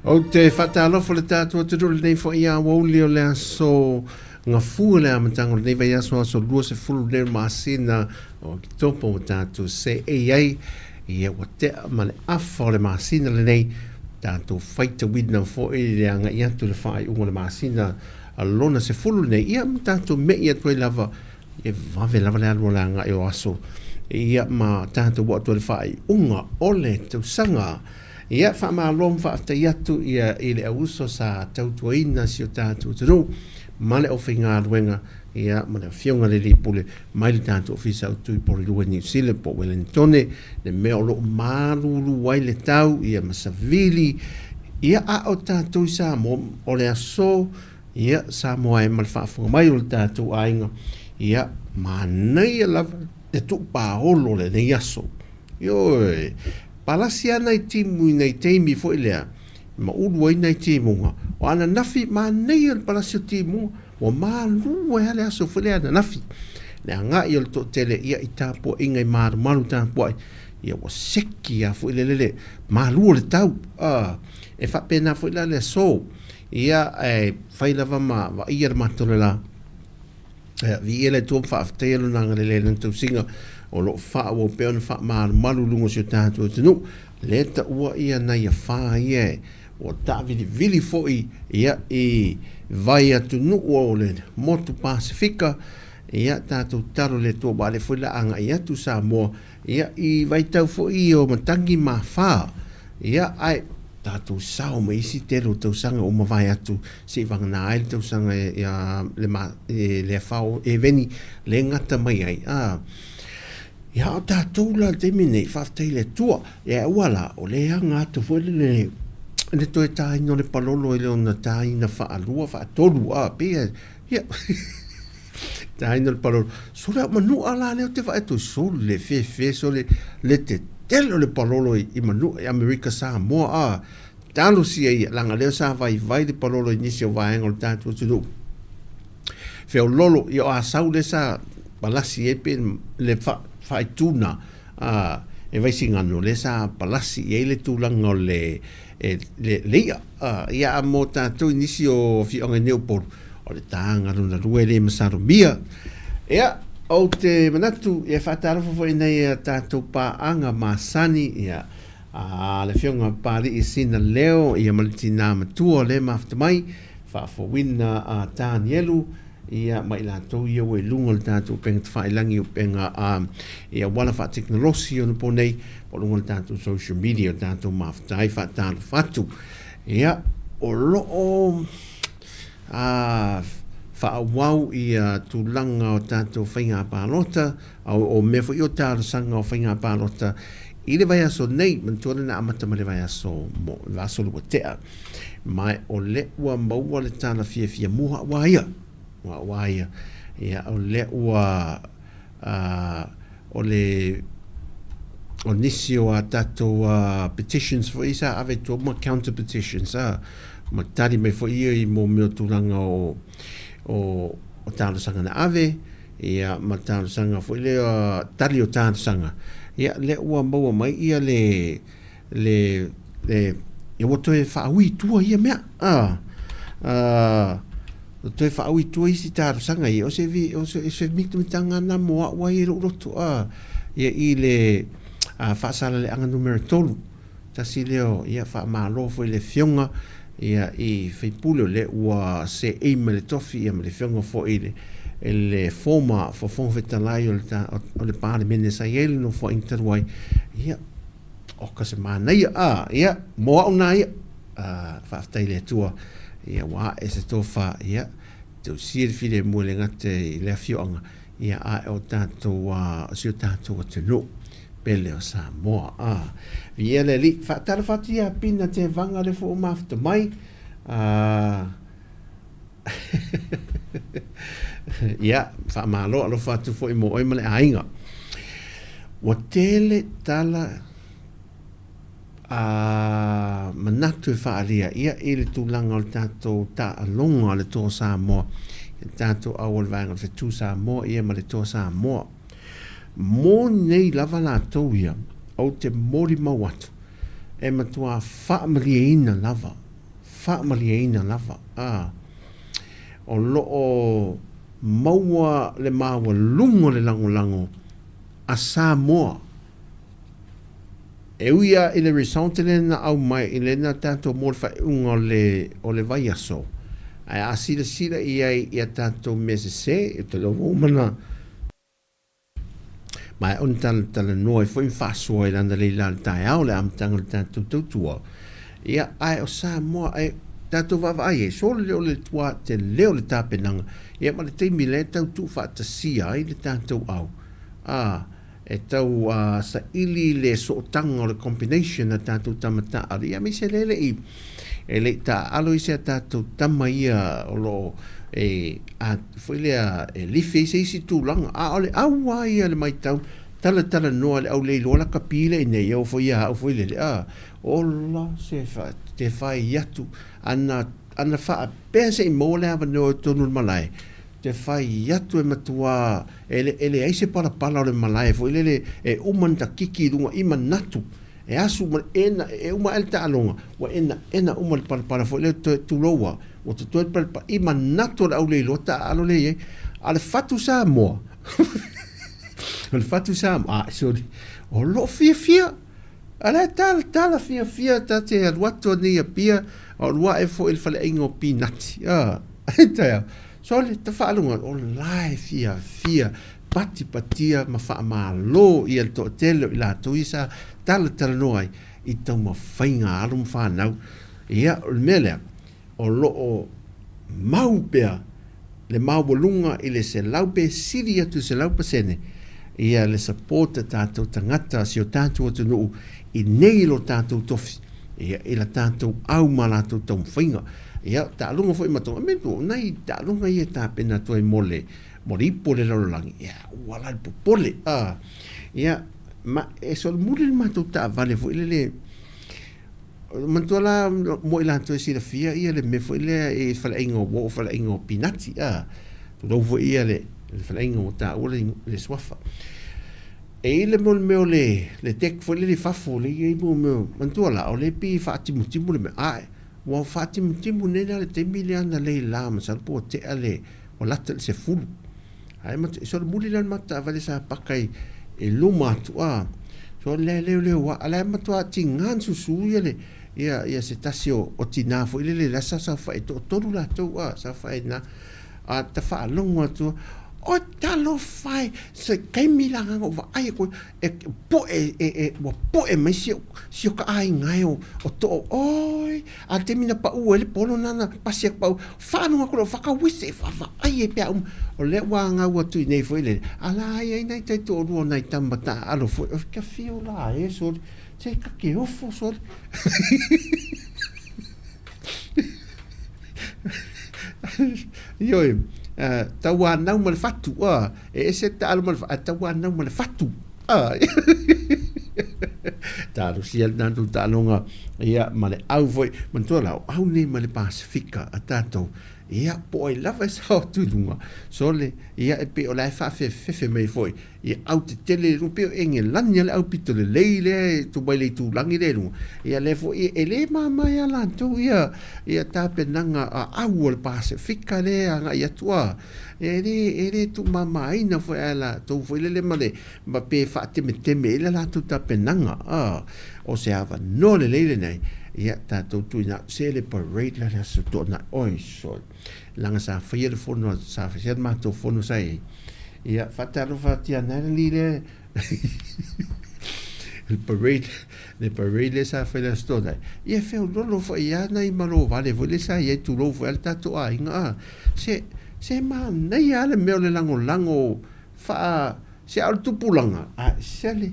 Ou te faatalofa i le tatou atunuu i lenei foi aoauli o le aso Gafua le amataga o lenei vaiaso aso 20 lenei o le masina o Oketopa ua tatou seei ai ia ua tea ma le afa o le masina lenei tatou faitauina foi le agai atu i le faaiuga o le masina lona 10 lenei ia ma tatou me'i atu ai lava e vave lava le alu o le agai o aso ia ma tatou oo atu i le faaiuga o le tausaga. Ia, faamalo ma faafetai atu ia i le auuso sa tautuaina si o tatou atunuu ma le aufaigaluega ia ma le Afioga i le Alii Pule mai le tatou Ofisa Autu i Porirua i Niu Sila po o Welentone, le mea o lo o malulu ai le tau ia ma savili ia a o tatou i Samoa o le aso Ia, Samoa e ma le faafofoga mai o le tatou aiga, ia, manaia lava le tuupaolo o lenei aso. Ioe, palasi lava nai timu i nai taimi foi lea, ma ulu ai nai timuga. O ananafi, manaia le palasi o timuga, ua malu ai lava le aso foi lea ananafi. Le agai o le toatele, ia, i tapuaiga i malumalu tapuai, ia ua seki lava foi lele le malu o le tau. A, e faapena foi la le aso. Ia, ae fai lava ma vaaia le matou le la. Ia, viia le Atua ma faafetaia Lona agalelei i Lana tausiga o lo o faaauau pea ona faamalumalu i luga o si o tatou atunuu. Lea e taua ia nai afa ia e ua taavilivili foi ia i vai atunuu o le motu Pasefika. Ia, tatou tatalo i le Atua aua o lea foi o le a agai atu Samoa Ia, i vaitau foi o matagi ma afa, ia, ae tatou sao ma isi tele o tausaga ua mavae atu se i vagana ai le tausaga ia le ma, le afa o Eveni le gata mai ai, a. Ia, a o tatou la i le taimi lenei, faafetai i le Atua, ia aua la, o le aga atu foi le, le toe taina o le palolo i lona taina faalua, faatolu, a, pei e, ia, Taina le palolo. Sole au manua la lea ou te vaai atu sole le fefe sole le tetele o le palolo i, i manua i Amerika Samoa a talosia ia leaga lea sa vaivai le palolo i nisi o vaega o le tatou atunuu. Feololo ia o Asau lea sa palasi ai pe le fa, faaituna a e Vaisigano lea sa palasi i ai le tulaga o le e, le, le i'a a ia a mo tatou i nisi o afioaga i nei Upolu O le tāga lona lua e le masalomia. Ia, ou te manatu, e faatalofa foi nei a tatou paaga masani, ia, a le Afioga Papalii Sina Leo, ia ma le tinā matua o lea mafuta mai, faafouina a Tanielu, ia, ma i latou ia ua i luga o le tatou upega tafailagi, upega a, i auala faatekonolosi onapo nei, po o luga o le tatou social media, o tatou mafuta ai faatalofa atu. Ia, o lo o A faaauau ia tulaga o tatou faiga palota, o mea foi o talosaga o faiga palota i le vaiaso nei, manatua lea na amata mai le vaiaso mo le vaiaso lea ua tea. Ma o lea ua maua le tala fiafia mua aua ia, aua ia, ia o lea ua o le o nisi o a tatou petitions foi sa ave i tua ma counter petitions a ma tali mai foi ia i mo mea o tulaga o o o talosaga na ave ia ma talosaga foi lea tali o talosaga ia lea ua maua mai ia le le, le, ia ua toe faaui i tua ia mea. A, a, ua toe faaui i tua isi talosaga ia, o se, o se, o se mitamitaga na mo au ai e lou loto, a, ia i le a, faasalaleaga numera 3. Tasi lea o, ia, faamalo foi i le Afioga, ia, i faipule o lea ua seei mai le tofi, ia, ma le Afioga foi i le, i le former Fofoga Fetalai o le, o le Palemene sa i ai le Nofoaiga talu ai, ia, Oka se manaia, a, ia, mo au nā ia. A, faafetai i le Atua, ia, ua ae se tofa, ia, tausia le filemu e le gata i le afioaga, ia, a o tatou, a, o si o tatou atunuu pele o Samoa. A, viia le Alii. Faatalofa atu ia Pina Tevaga le fua mafuta mai. A, Ia, faamalo alofa atu foi mo oe ma le aiga. Ua tele tala a manatu e faaalia ia i le tulaga o le tatou taaloga o le Toa Samoa, le tatou au o le vaega o le Fetu Samoa ia ma le Toa Samoa. Mo nei lava latou ia, ou te molimau atu, e matua faamalieina lava. faamalieina lava, a o lo o maua le maualuga o le lagolago a Samoa. E ui lava i le result lea na aumai i lena tatou mo le faaiuga o le o le vaiaso, ae a silasila i ai i a tatou mea sese, ou te iloa ua uma ona maea ona talatalanoa ai foi ma faasoa i lana leila i le taeao i le amataga o le tatou tautua. Ia, ae o Samoa, e tatou vaavaai ai, sole o le tua tele o le tapenaga, ia ma le taimi lea e tau tuufaatasia ai le tatou au, a, e tau saili le sootaga o le combination a tatou tama taaalo, ia aemaise lea e le i e le i taaalo isi a tatou tama ia o lo o e a foi lea e lifi ai se isi tulaga, a o le au lava ia le matau talatalanoa le au le iloa lakapi lea i inei, e oo foi ia au foi lele, a ola se te fai atu ana ana faapea se i maua le avanoa i totonu o le malae te fai atu e matua e le e leai se palapala o le malae foi lele e uma ona takiki i luga i manatu e asu ma ena e uma ae le taaloga ua ena ena uma le palapala foi lele toe tulou a ua totoe le palapala i manatu o le auleiloa taaalo lea i ai a o le fatu Samoa o le fatu Samoa a soli o loo fiafia a la e talatala fiafia ta te alu atu anei Apia a o lua ae foi i le faleaiga o Pinati a taeao Sole, ta faalogo o la e fiafia patipatia ma faamalo ia le toatele o i latou ia sa talatalanoa ai i taumafaiga a alo ma fanau. Ia, o le mea lea, o lo o mau pea le maualuga i le 100 pe sili atu i le 100% ia le support a tatou tagata, si o tatou atunuu i nei i lo tatou tofi, ia, i la tatou au ma latou taumafaiga. Ia, taaloga foi ma tonga, me tu, nai taaloga ia e tapena atu ai mo le, mo le ipu o le lalolagi, ia, ua ala le popole, a. Ia, ma e solomuli le matou taavale foi lele, manatua la mo i latou e silafia ia le mea foi lea i faleaiga o uo, faleaiga o Pinati, a. Tulou foi ia le, le faleaiga ua taua le, le suafa. E i ai le mea o le, le deck foi lele i fafo, lea e i ai mo mea, manatua la, o lea e pei e faatimutimu le mea, ae, Ua faatimutimu nei la le taimi lea na lei la masalo po ua tea le ua lata i le 10. Ae e solomuli la le matou taavale sa paka i i luma atu a. So le leoleo a la e matua tiga ona susu ia le ia ia se tasi o o tina foi lele la sa saofai e toatolu latou a saofai i ina. A ta faalogo atu oi talofa e se taimi la na ou vaai atu e poe e e ua poe mai si si o ka aiga e o o too oi a le taimi na pau ai le polo na na pasi atu pau faalogo atu loa whakawese vaavaai ai pea uma o lea ua gau atu i nei foi lele a la ai ai nai taitoalua o nai tama taaalo foi oi ka fio la e sole se ka ke ofo sole Ioe, tauanau ma le fatu, a, e ese le taalo ma le, ae tauanau ma le fatu. A, talosia le tatou taaloga, ia, ma le au foi, manatua la, o au nei ma le Pasefika a tatou, ia, po o ai lava e sao atu i luga, sole, ia, e pei o la e faafefefe mai foi, Ia au tetele i luga, pei o Engelani a le au pito lelei lea e tu mai le itulagi lea i luga. Ia lea foi e le mama ia latou ia ia tapenaga a au o le Pasefika lea e agai atu a. E le e le tuumamaina foi ae latou foi lele ma le ma pe faatemeteme ai le latou tapenaga a. O se avanoa lelei lenei ia tatou tuuina atu se le parade la le Aso Toonai. Oi sole. Leaga sa faia le fono sa faia le matou fono sa i ai. Ia, faatalofa atu ia Natalie lea le parade, le parade lea sa fai le Aso Toonai. Ia, feololo foi lava nai malo vale foi lea sa i ai, tulou foi lava le tatou aiga a. Se, se manaia lava le mea o le lagolago faa, se a o le tupulaga, a, sele.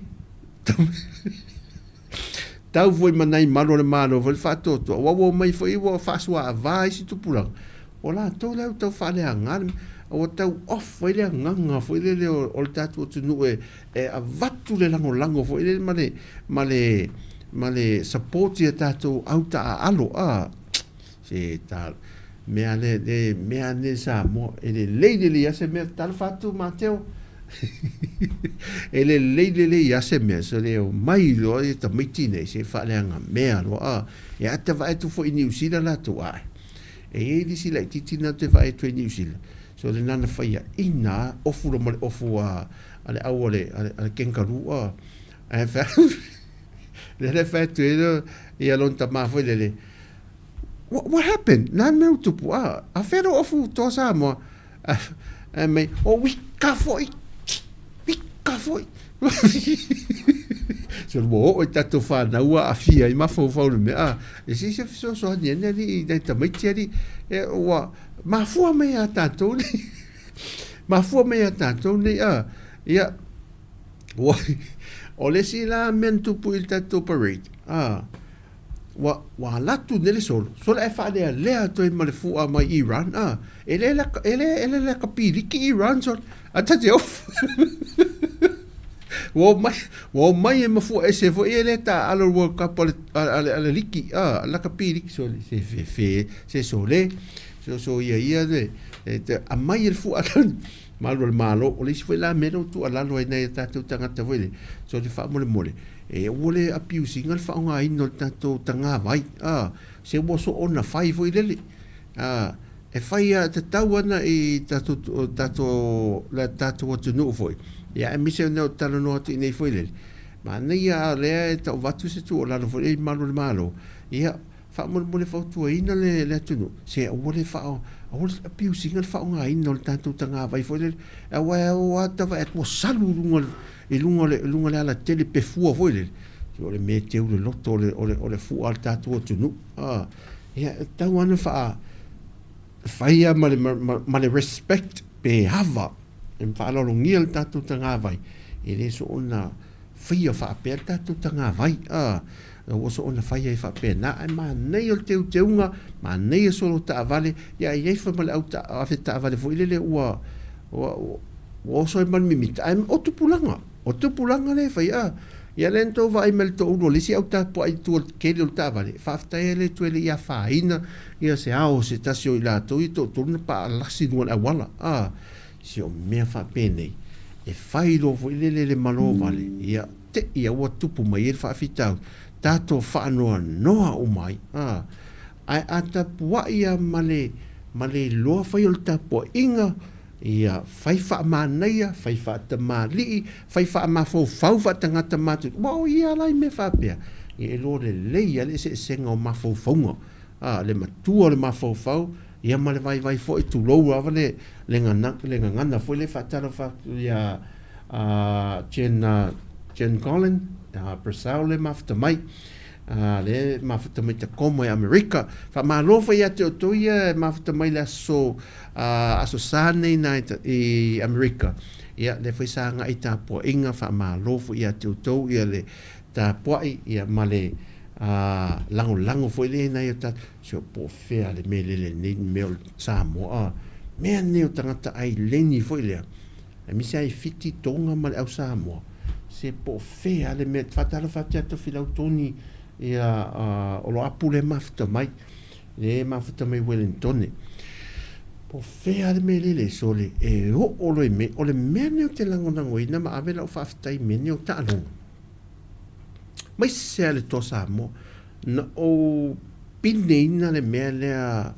Tau foi ma nai malu o le Malo foi le faatoatoa, ua ua omai foi ua faasuaava isi tupulaga, o latou la ua tau faaleaga le mea, ua tau off ai le agaga foi lele o le tatou atunuu e e avatu le lagolago foi lele ma le ma le ma le support i a tatou au taaalo a se ta mea le le mea nei Samoa e lelei lelei lava se mea talofa atu Mateo. E lelei lelei lava se mea, so le omai loa ia tamaiti nei se faaleaga mea loa a. E ata vaai atu foi i Niu Sila latou ae. E i ai le isi laitiiti na toe vaai atu ai i Niu Sila, so le na na faiaina lava, ofu loa ma le ofu a le au a le kangaroo a. Ae fai atu, lea la e fai atu ai ia lona tama foi lele, What happened? Le a le mea ua tupu? A, a fea lou ofu toa Samoa? Ae mai, o wika foi, wika foi. So ua oo i tatou whanau a awhia i mafaufau le mea. A, e si se fesoasoani ane alii i nai tamaiti alii. E, ua mafua mai a tatou nei. Mafua mai a tatou nei, a. Ia, ua, o le isi la mea na tupu i le tatou parade, a, Ua, ua ala atu nei le solo, solo ae faalealea atu ai ma le fua mai Iran, a, e le laka, e le, e le laka piliki Iran solo, a tate ofu. Ua omai, ua omai e mafua ese foi e le taaalo le World Cup a le, a le, a le liki, a, laka piliki sole, se fe, fe, se sole, so, so ia ia le, e te aumai e le fua malu o le Malo, o le isi foi la mea lea ua tuualalo ai nai o tatou tagata foi lea, sole faamolemole, E ua le abuse ina le faaaogaina o le tatou tagavai, a, se ua soona fai foi lele, a, e fai a tatau ana i tatou, tatou, le tatou atunuu foi, ia aemaise o lea ou te talanoa atu i inei foi lele, manaia a lea e tau avatu se tuualalo foi lea i malu o le Malo, ia, faamolemole fautuaina le, le atunuu, se aua le faa, aua le abuse ina le faaaogaina o le tatou tagavai foi lele, aua e o lava ta vaai atu ua salu i luga o le i luga o le, luga o le alatele pe fua foi lele, o le mea e teu le loto o le, o le, o le fua a le tatou atunuu. A, ia, e tatau lava ona faa, fai lava ma le, ma, ma le respect pe ava e faaaloalogia le tatou tagavai, e le soona faia faapea le tatou tagavai. A, ua soona fai ai faapena, ae manaia o le teuteuga, manaia solo taavale, ia e i ai foi ma le au ave taavale foi lele ua, ua, ua Ua oso ai ma le mimita, ae o tupulaga, o tupulaga lea e fai, a. Ia lea na tou vaai mai i le toaulu o le isi au tapuai i tua i le keli o le taavale, faafetai ai le Atua e le i afaina ia se ao o se tasi o i latou ia toatolu na paalasi i luga o le auala, a. Se o mea faapenei, e fai loa foi lele le malo vale, ia te i a ua tupu mai ai le faafitauli, tatou faanoanoa uma ai, a. Ae a tapuai lava ma le, ma le iloa fai o le tapuaiga, Ia fai faamanaia, fai faatamalii, fai faamafaufau faatangata matutua. Aua o ia la i mea faapea, ia e iloa lelei lava le eseesega o mafaufauga. A, le matua o le mafaufau, ia ma le vaivai foi, tulou lava le, le le gagana foi lea e faatalofa atu ia Jen, Jen Collin, Purcell lea e mafuta mai. Ā, lea e mafuta mai Tacoma i Amerika. Faamalo foi ia te outou ia e mafuta mai le aso, ā, Aso Sa nei na i Amerika. Ia, lea foi sa agai tapuaiga, faamalo foi ia te outou ia le tapuai, ia ma le, ā, lagolago foi lea i nai o tatou, se o po o fea le mea lele nei mea o le Samoa, ā, mea nei o tagata aileni foi lea, Aemaise lava i Fiti, Tonga ma le au Samoa, se po o fea le mea, faatalofa atu ia Tofilau Tony ia o lo apu le mafuta mai, le mafuta mai Wellingtone. Po o fea le mea lele, sole, e oo loa i mea, o le mea nei ou te lagolagoina ma ave lau faafetai i mea nei o taaloga. Aemaise lava le Toa Samoa, na ou pineina le mea lea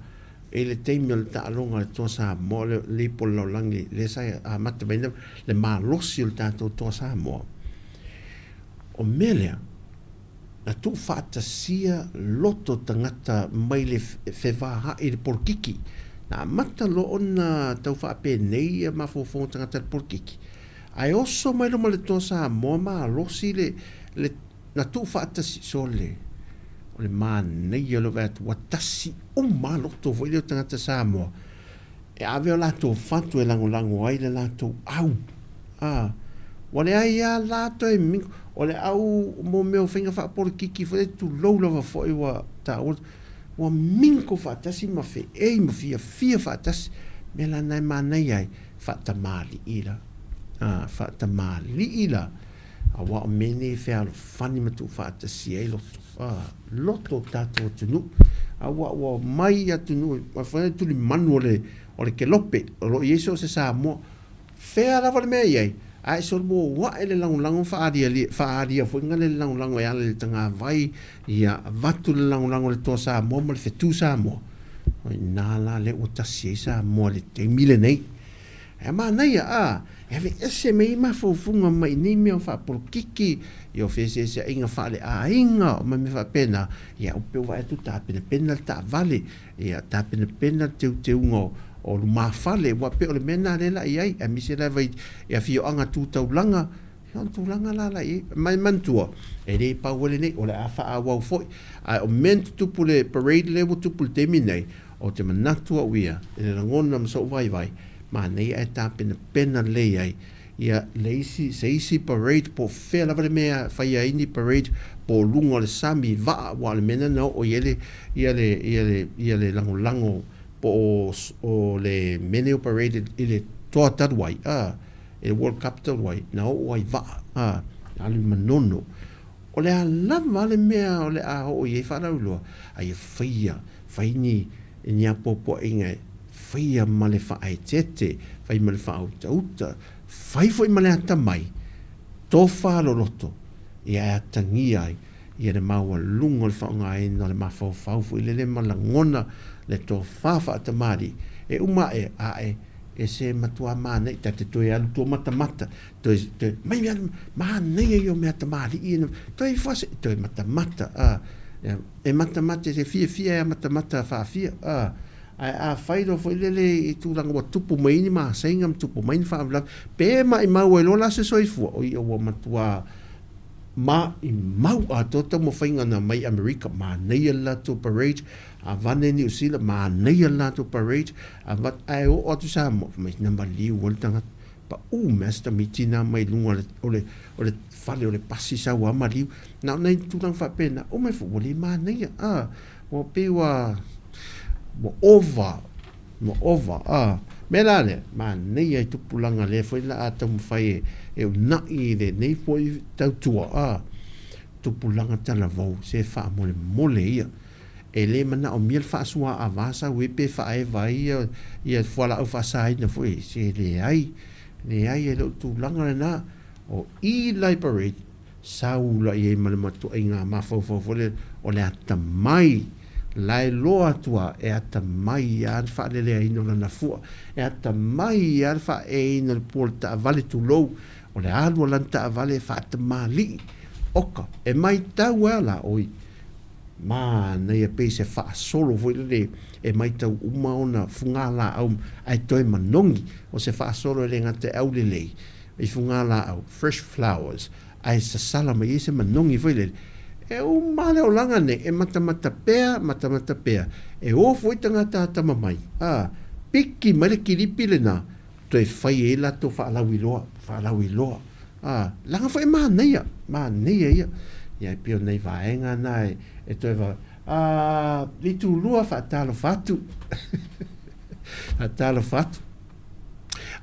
I le taimi o le taaloga a le Toa Samoa, le lipo o le lalolagi lea sa amata mai le malosi o le tatou Toa Samoa, o mea lea, na tuufaatasia loto tagata mai le fevaai i le polokiki. Na amata loa ona tau faapenei ia mafaufauga o tagata i le polokiki, ae oso mai loa ma le Toa Samoa malosi le, le Na tuufaatasi, sole, o le manaia o le vaai atu, ua tasi uma lava loto foi lea o tagata Samoa e ave o latou fatu e lagolago ai le latou au. A, ua leai lava la toe mingo, o le au mo mea o faiga faapolokiki foi lea, tulou lava foi ua taua, ua mingo faatasi ma feei ma fiafia faatasi. O le mea la lena e manaia ai, faatamalii la, a, faatamalii la. Aua o mea nei e fealofani ma tuufaatasia ai loto, a, loto o tatou atunuu. Aua ua omai atunuu, e fai le tulimanu o le, o le kelope, o lo o i ai so o se Samoa. Fea lava le mea e i ai, Ae solomo ae le lagolago faaalia faaalia foi le lagolago e ala i le tagavai, ia avatu le lagolago i le Toa Samoa ma le Fetu Samoa. O i ina la lea ua tasi ai Samoa i le taimi lenei. E manaia, a, e aveese mai ai mafaufauga mai nei mea o faapolokiki, ia o feeseeseaiga faaleaiga, ma mea faapena, ia pei ua vaai atu tapenapena le taavale, ia tapenapena le teuteuga o lumafale, aua pei o le mea lena lea o le a i ai, aemaise lava i afioaga tu taulaga, ia o le tulaga la la i ai. Ma e manatua, e le pau ai lenei, o le a faaauau foi. Ae o mea na tutupu i le parade lea ua tupu i le taimi nei, ou te manatu au ia, i le lagona ma sou vaivai, manaia ae tapenapena lelei ai ia le isi, se isi parade po o fea lava le mea e faia ai ni parade po o luga o le sami vaa, aua o le mea lena na oo i ai le, ia le, ia le, ia le lagolago po o, o le mea lenei o parade i le toa talu ai, a, i le World Cup talu ai, na oo ai vaa, a, alu i Manono. O le a lava le mea o le a oo i ai faalauiloa, a ia faia, fai ni, ni apoapoaiga e faia ma le faaeteete, fai ma le faautauta, fai foi ma le atamai, tofa loloto, ia e atagia ai ia le maualuga o le faaaogaina o le mafaufau foi lele ma lagona le tofa faatamalii e uma ae, ae e se matua manaia, ta te toe alu tua matamata, toe, toe, mai mea, manaia ia o mea tamalii ia, toe ifo ase, toe matamata, a, e matamata, e fiafia e matamata faafia, a, ae afai loa foi lele i tulaga ua tupu mai ni masaiga ma tupu mai ni faalavelave, pe maimau ai loa la se soifua, o ia ua matua maimau atoa taumafaiga na mai Amerika, manaia le latou parade, avane Niu Sila, manaia le latou parade, avane, ae oo atu Samoa, fai mai na maliu ai le tagata. Pau mai lava si tamaiti lena mai luga o le, o le fale o le pasi sau lava maliu. Na o nai tulaga faapena, uma ifo ua le manaia, a, ua pei ua, ua ova, ua ova, a. Mea la lea, manaia i tupulaga lea foi la a taumafai e, e una'i i lenei foi tautua, a, tupulaga talavou, se faamolemole ia. E le manaomia le faasuaava sau ai pe faaeva ai ia, ia fualaau faasaina foi, se leai, leai e le o tulaga lena. O i Liberate, sau la i ai ma le matuaiga mafaufau foi lea, o le atamai, la e loa atu lava, e atamai lava le faaleleaina o lana fua, e atamai lava le faaeina o le pua o le taavale, tulou, o le alu a lana taavale e faatamalii, oka, e matau ai la, oi, Manaia pei se faasolo foi lele e maitau uma ona fugalaau ae toe manogi. O se faasolo e le gata e aulelei i fugalaau, fresh flowers, ae sasala mai ai se manogi foi lele. E uma lava le olaga nei e matamata pea, matamata pea. E o foi tagata atamamai, a, piki mai le kilipi lena, toe fai ai latou faalauiloa, faalauiloa. A, leaga foi e manaia, manaia ia. Ia e pei o nai vaega na e, e toe va, a, Litulua faatalofa atu. Faatalofa atu.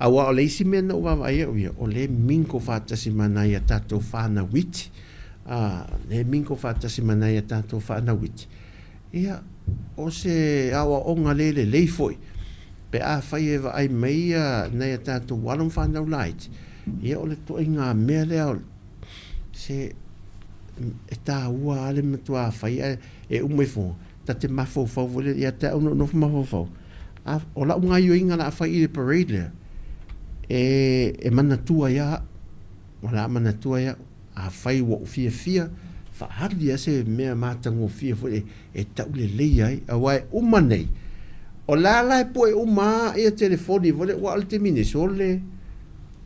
Aua o le isi mea na ou vaavaai au ia, o lea e mingle faatasi ma nai a tatou whānau iti. A, lea e mingle faatasi ma nai a tatou whānau iti. Ia, o se aoaoga le lelei foi, pe afai e vaai mai ia nai a tatou alo ma fanau laiti, ia o le ituaiga mea lea o se e taua lava le matua fai ae e uma ifo ta te mafaufau foi lea ia te au na ou nofo mafaufau, a, o lau gaoioiga o le a fai i le parade lea, e, e manatua ai lava au, o le a manatua ai au. Afai ua ou fiafia, faaali lava se mea matagofie foi e tauleleia ai, aua e uma nei, o la la e poe uma lava ia telefoni foi lea, aua o le taimi nei, sole,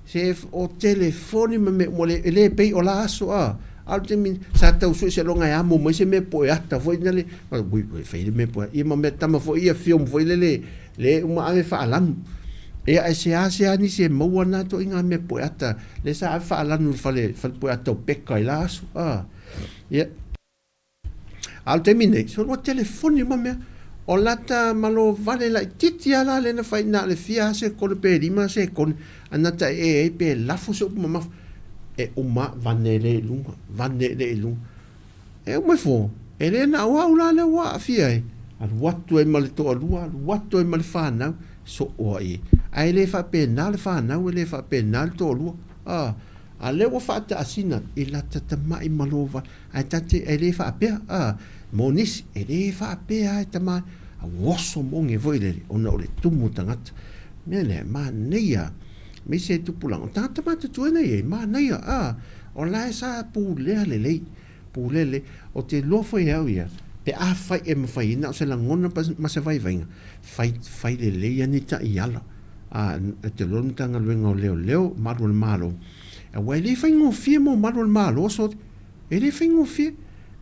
se o telefoni ma mea uma, e le pei o la aso, a, a o le taimi, sa tau sue seiloga e amo mai se mea poe ata foi lale, ui, ui, fai le mea poe, ia ma mea tama foi ia film foi lele, le uma ave faalanu. Ia, ae seasea nisi e maua na ituaiga mea poe ata, lea sa ave faalanu i le fale, fale poe ata o Peka i la aso, a. Ia. A o le taimi nei, so ua telefoni ma mea. O lata malo vale laitiiti lava la lea na fai na o le fia lava sekone pe lima sekone a na taee ai pe lafo se upu mamafa. E uma vane lea i luga, vane lea i luga. E uma ifo, e le na o au la lea ua aafia ai. Alu atu ai ma le toalua, alu atu ai ma le fanau, soo ai. Ae le faapena le fanau, e le faapena le toalua. A, a lea ua faataasina i lata tama'i ma lo vale, ae ta te, e le faapea, a, mo nisi, e le faapea e tama, a ua oso moge foi lele, ona o le tumu o tagata. Mea lea, manaia, aemaise tupulaga, o tagata matutua nei e, manaia, a, o la e sa pulea lelei, pulea lelei. Ou te iloa foi e au ia, pe afai e mafai ai, na o se lagona ma se vaivaiga, fai, fai lelei ia ni taiala, a, e te iloa le Matagaluega o Leoleo, Malu o le Malo, aua e le faigofie mo Malu o le Malo, so, e le faigofie.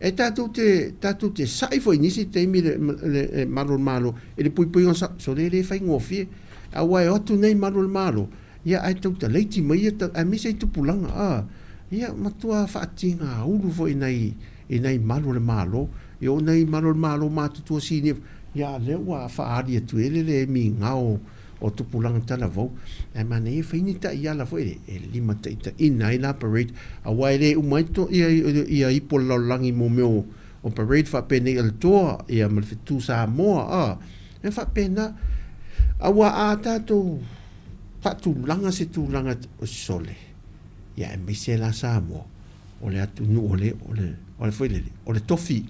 E tatou te, tatou te sa'i foi i nisi taimi le, le, le Malu o le Malo i le puipuiga o sa, sole e le faigofie. Aua e o atu nei Malu o le Malo, ia ae tautalaiti mai ia, aemaise ai tupulaga, a, ia matua faatigaulu foi i nai, i nai Malu o le Malo. Ia o nai Malu o le Malo matutua sinia, ia a lea ua faaali atu ai le le migao o tupulaga talavou. Ae manaia e fai ni taiala foi lea e limataitaiina ai la parade, aua e le uma ai to, ia, ia ipu o le lalolagi mo mea o, o parade faapenei o le toa, ia ma le fetu Samoa, a, e faapena. Aua a tatou faatulaga se tulaga o sole, ia aemaise la Samoa, o le atunuu o le, o le, o le foi lele, o le tofi.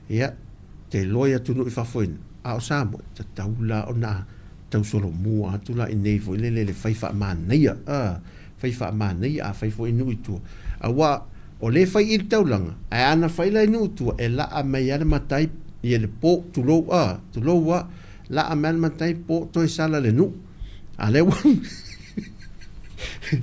Ia, te iloa i atunuu i fafo ina, a o Samoa, e tatau la ona tausolomua atu la i nei foi lele le fai faamanaia, a, fai faamanaia, a fai foi i nuu i tua. Aua, o lea e fai i le taulaga, ae ana fai la i nuu i tua, e laa mai lava le matai, ia le po, tulou, a, tulou a, laa mai lava le matai po toe sala le nuu. A lea ua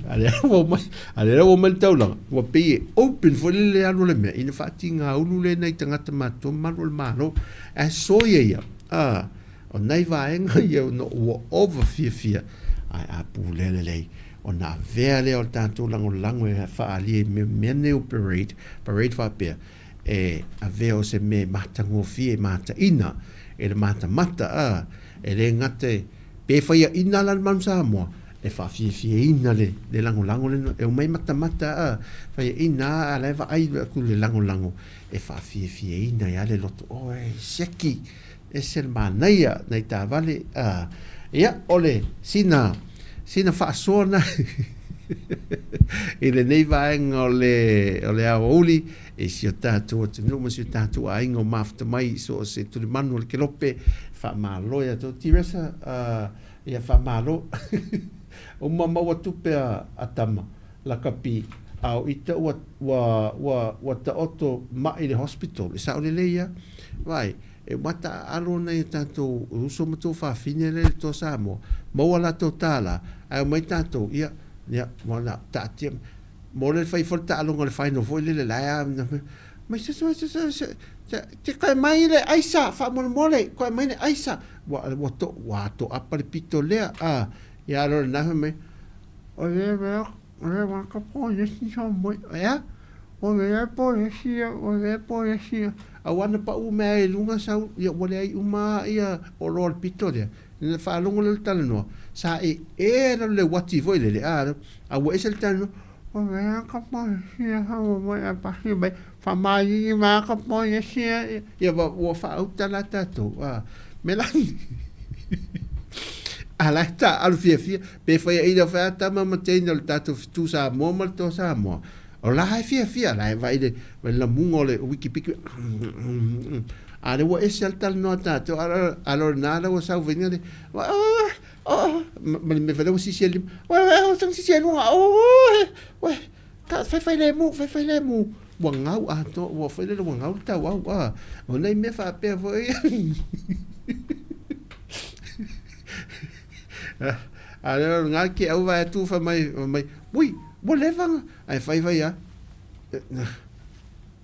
A lea ua omai, a lea ua omai le taulaga, ua pei e open foi lele le alu o le mea, ina faatigaulu lea nai tagata matutua ma malu o le Malo. Ae soia ia, a, o nai vaega ia ona ua ova fiafia, ae a pulea lelei, ona avea lea o le tatou lagolago e faaalia i mea, mea nei o parade, parade faapea, e avea o se mea e matagofie, e mataina e le matamata, a, e le gata e, pe faiaina la le Manu Samoa, e faafiafiaina le, le lagolago lena, e omai matamata a, faiaina a, a la e vaai atu le lagolago, e faafiafiaina ai lava le loto, oi, siaki, ese le manaia nai taavale, a, ia, o le sina, sina faasoa na i lenei vaega o le, o le aoauli i si o tatou atunuu ma si o tatou aiga o mafuta mai i so o se tulimanu o le kelope, faamalo ia outou. Teresa, uh, Ia faamalo. Uma maua tupe a a tama, lakapi, a o ita ua ua ua ua taoto ma'i i le hospital. E sao lelei ia. Vaai, e uma taaalo nai a tatou uso ma tuafafine lea i le toa Samoa, maua latou tālā, ae omai tatou, ia, ia, ua na taatia mo le fai foi le taaloga o le final foi lele la e a mai se se se se te koe mai le aisa faamolemole koe mai le aisa Ua, ua to, ua toapa le pito lea, a, ia alo lena fai mai, o le mea, o le mea ka polesi sa mai, ea, o le polesi ia, o le polesi ia. A ua na pau mea ai i luga sau, ia ua leai uma ia oloa o le pito lea. Na faalogo lea o le talanoa, sa e e lalo le uati foi lele, a, a ua ese le talanoa, o le ka polesi ia sa mai a pasi mai, Faamalili mai ka polesi ia, ia ua faauta la tatou, a, me la a la e taaalo fiafia, pe faiaina foi a tama ma teine o le tatou fetu Samoa ma le toa Samoa, o la e fiafia, la e vaai le, vaai le lamuga o le wikipiki, a lea ua ese lava le talanoa a tatou, a o lena la ua sau faiga le, ma le mea foi lea ua sisi ai le lima, ua sisi ai luga, ua Ta fai fai lemu, fai fai lemu. Ua gau atoa, ua fai lele ua gau le tauau. Ah, o nei mea faapea foi. A lea o ngā ke au vai atu fai mai, fai mai, ui, ua leva, ai fai fai a.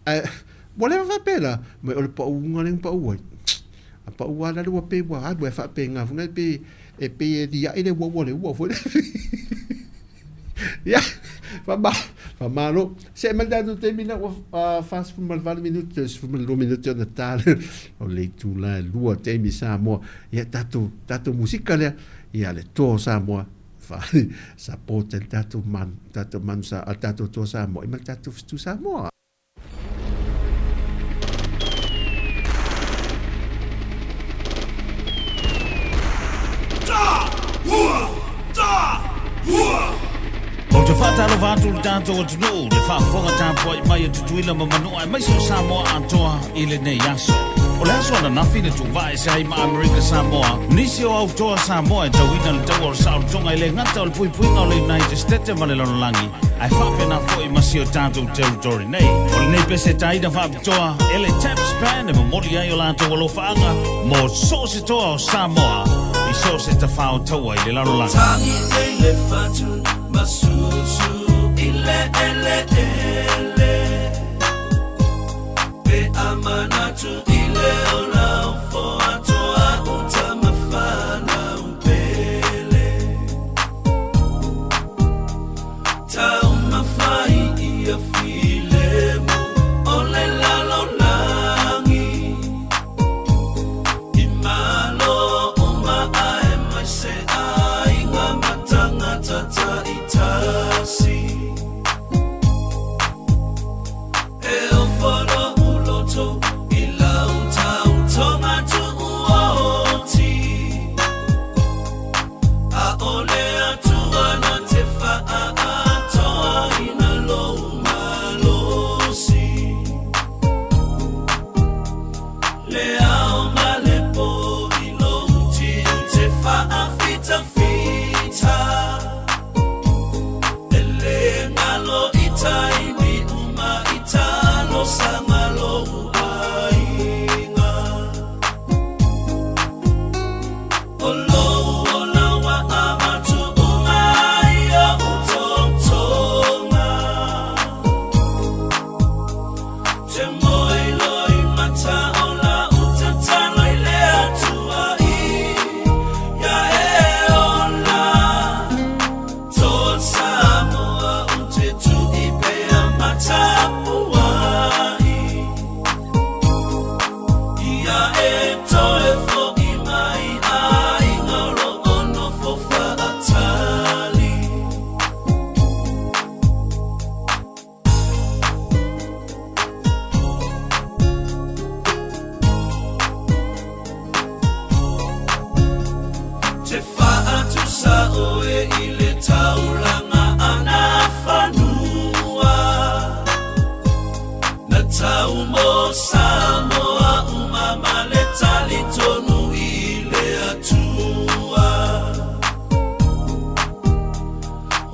Ai, ua leva faapea la, mai o le pauga lea na pau ai. A pau lava la le ua pei ua alu ai faapena foi lea pei e pei e liai le uaua o le ua foi lea. Ia, faamalo. See mai le tatou taimi lea ua 48 minute, 12 minute ona ta lea o le itula e 2 taimi Samoa. Ia, tatou, tatou musika lea, ia le toa o Samoa, fa, support ai le tatou manu, tatou manu sa, a le tatou toa Samoa, ia ma le tatou fetu Samoa. Ta! Hua! Ta! Hua! atu le tatou atunuu le faafofoga tapuai mai a Tutuila ma Manua aemaise o Samoa atoa i lenei aso. O le aso ananafi na tuuvaa ese ai ma Amerika Samoa nisi o autoa Samoa e tauina le taua o le saolotoga e le gata o le puipuiga o le United States ma le lalolagi ae faapena foi ma si o tatou territory nei. O lenei pese taina faapitoa e le Taps Band e momoli ai o latou alofaaga mo so o se toa o Samoa i so o se tafao taua i le lalolagi. Tagi nei le fatu masusu i le ele ele Pe amanatu i le ola o foatoa uta mafana upele Tau mafai ia filemu o le lalolagi I malo uma ae mai se aiga ma tagata taitasi E ofo lou loto i lau tautoga tuuoti A o le Atua na te faaatoaina lou malosi Le ao ma le po i lou tiute faafitafita E le galo i taimi uma i talosaga lou aiga O lou ola ua avatu uma i o'u totoga Te moe loimata o la'u tatalo i le Atua ia e ola Toa Samoa ou te tu'i pea ma tapuai Ia e toe fo'i mai aiga o lo o nofo faatali. Te faatusa oe i le taulaga ana fanua Na tau mo Samoa uma ma le talitonu i le Atua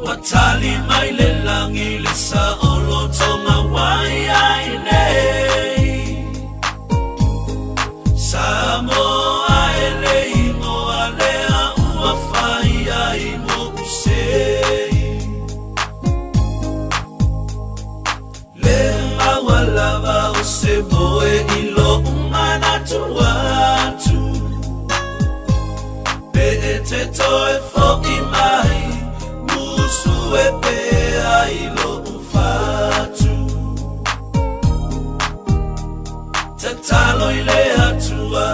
Ua tali mai le lagi le saolotoga ua i ai nei Samoa e le igoa lea ua fai ai mo'u sei Le maua lava o se moe i lo'u manatu atu Pe e te toe fo'i mai musu e pea i lo'u fatu Tatalo i le Atua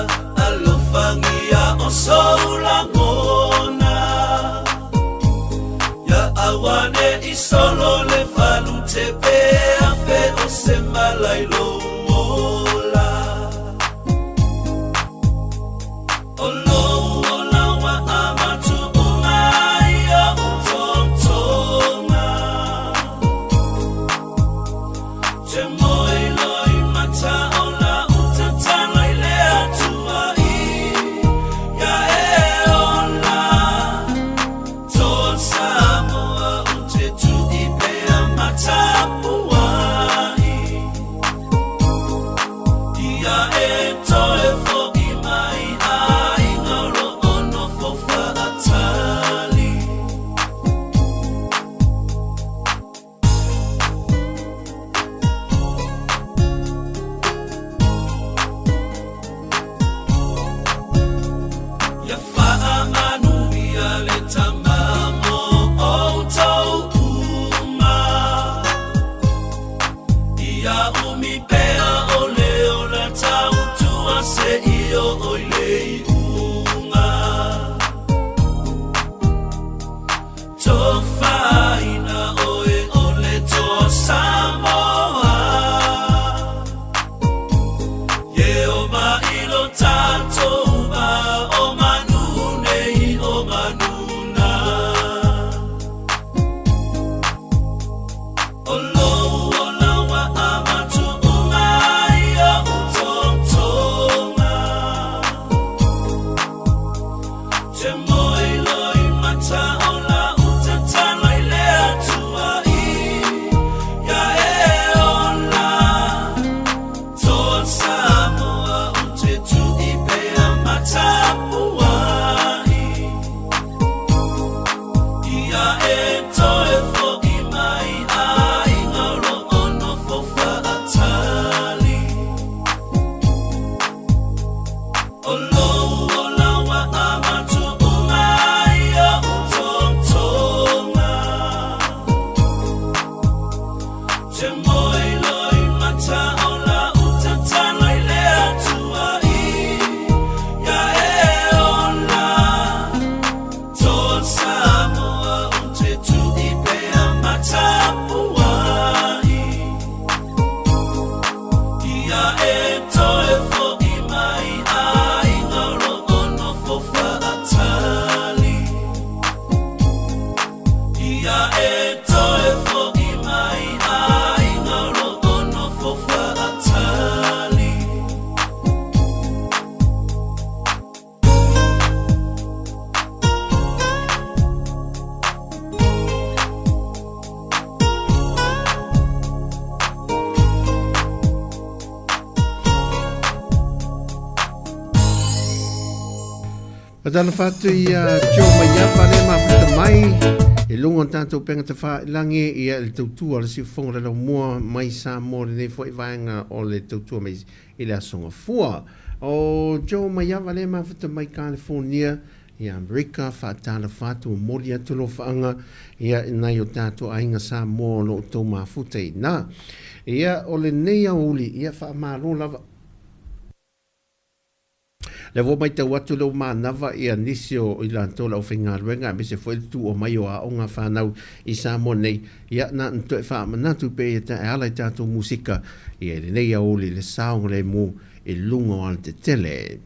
alofagia o sou lagona Ia auane'i solo le falutepe afe o se mala i lou ola O lou ola ua avatu uma i o'u totoga Te moe loimata o la'u tatalo i le Atua ia e ola Toa Samoa ou te tu'i pea ma tapuai Ia e toe fo'i mai aiga o lo o nofo faatali. Ia faamanuia le Tama mo outou uma. Ia umi pea o le ola tautua seia oo i le iuga. Tofaina oe o le Toa Samoa. Ye o mai lo tatou va o manu nei o manu na. Ia e toe fo'i mai aiga o lo o nofo fa'atali. Ia e toe fo'i mai aiga o lo o nofo fa'atali. Patalofa atu ia Joe Maiava le mafuta mai i luga o tatou upega tafailangi ia le tautua le siufofoga le laumua mai Samoa lenei foi vaega o le tautua mai i le Aso Gafua. O Joe Maiava le mafuta mai California ia Amerika faatalofa atu momoli atu alofaaga ia i nai o tatou aiga Samoa o lo o outou mafuta i ina. Ia o lenei aoauli ia faamalo lava. Lea ua matau atu lea ua manava ia nisi o i latou le aufaigaluega aemaise foi le tuua mai o aoga fanau i Samoa nei, ia na ona toe faamanatu pea ia ta e ala i tatou musika ia i lenei aoauli le saogalemu i luga o alatetele.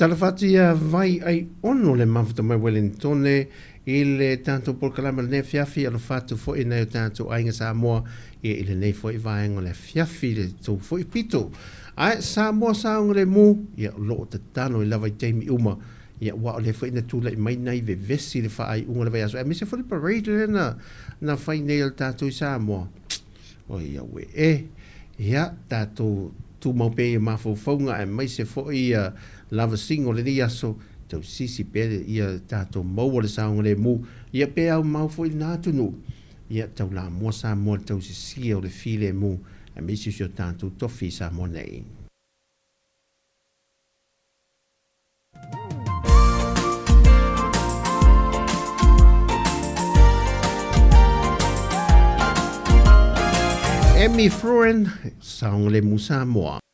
Faatalofa atu ia Vai Ai Ono le mafuta mai Wellingtone i le tatou polokalame o lenei afiafi. Alofa atu foi i nai o tatou aiga Samoa ia i lenei foi vaega o le afiafi i le tou foi pito. Ae Samoa saogalemu, ia o lo o tatalo ai lava i taimi uma. Ia aua o lea foi na tulai mai nai vevesi i le faaiuga o le vaiaso aemaise foi le parade lea na na fai nei e le tatou i Samoa. Oi aue e. Ia tatou tumau pea i mafaufauga aemaise foi ia lavasiga o lenei aso, tausisi pea ia tatou maua le saogalemu, ia pe aumau foi lena atunuu, ia taulamua Samoa i le tausisia o le filemu aemaise o si o tatou tofi i Samoa nei. Amy Fruin, Saogalemu Samoa.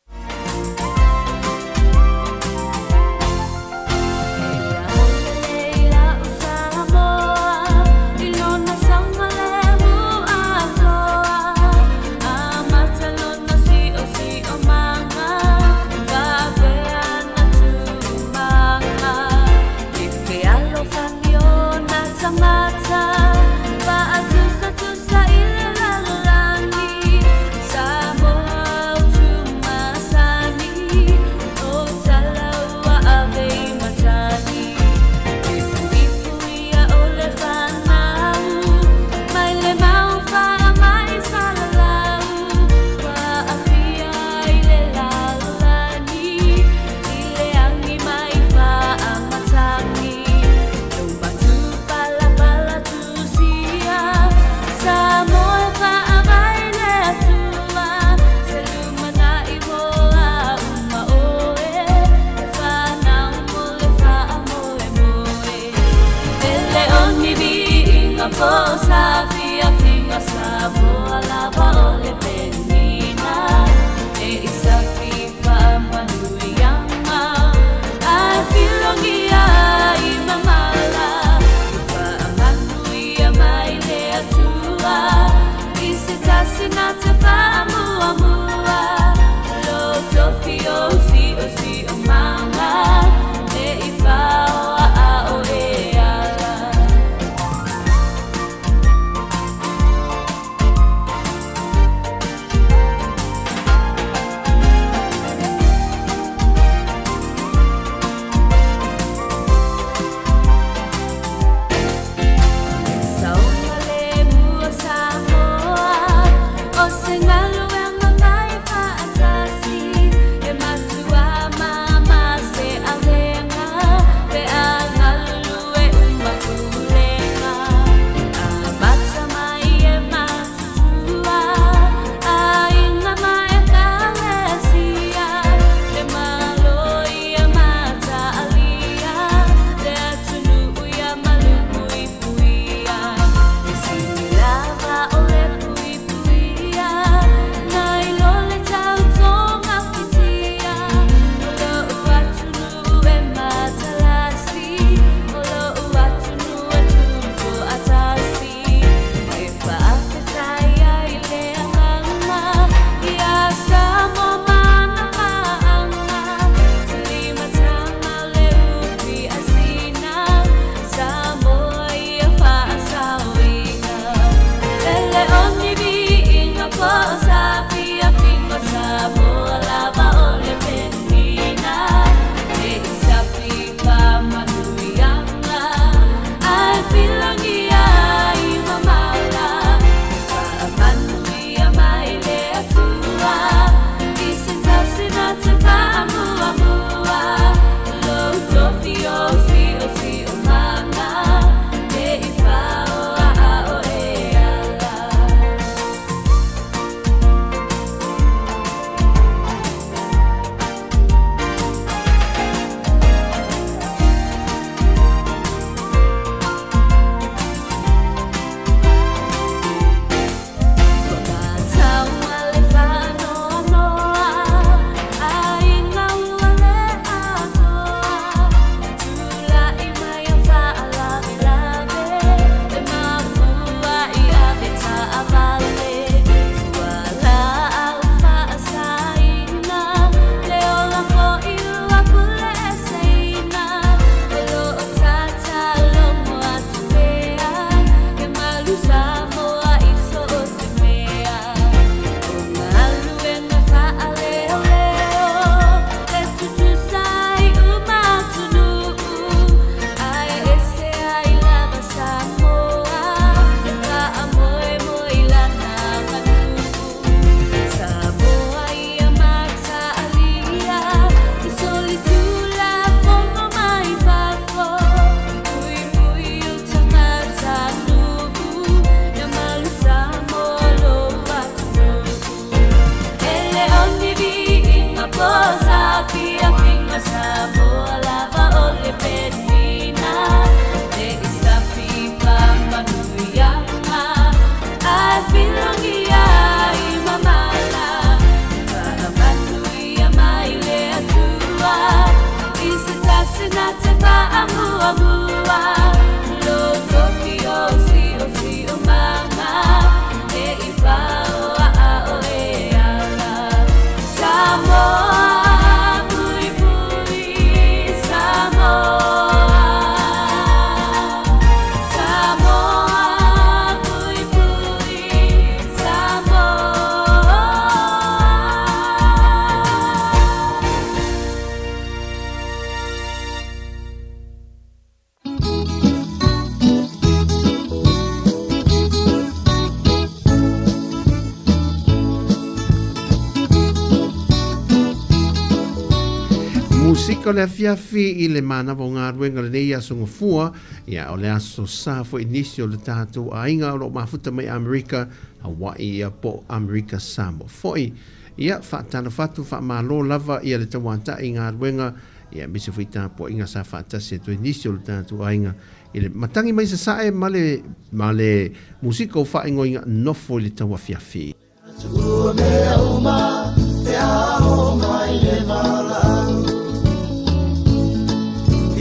Musika o le afiafi i le manava o galuega o lenei aso gafua, ia o le aso sa foi nisi o le tatou aiga o lo o mafuta mai Amerika, Hawaii ia po o Amerika Samoa foi. Ia, faatalofa atu, faamalo lava ia le tauata'i i galuega, ia aemaise foi tapuaiga sa faatasi atu ai nisi o le tatou aiga i le matagi mai sasae ma le, ma le musika o faaigoaina Nofo i le Tauafiafi. Tuua mea uma pe a oo mai le valaau.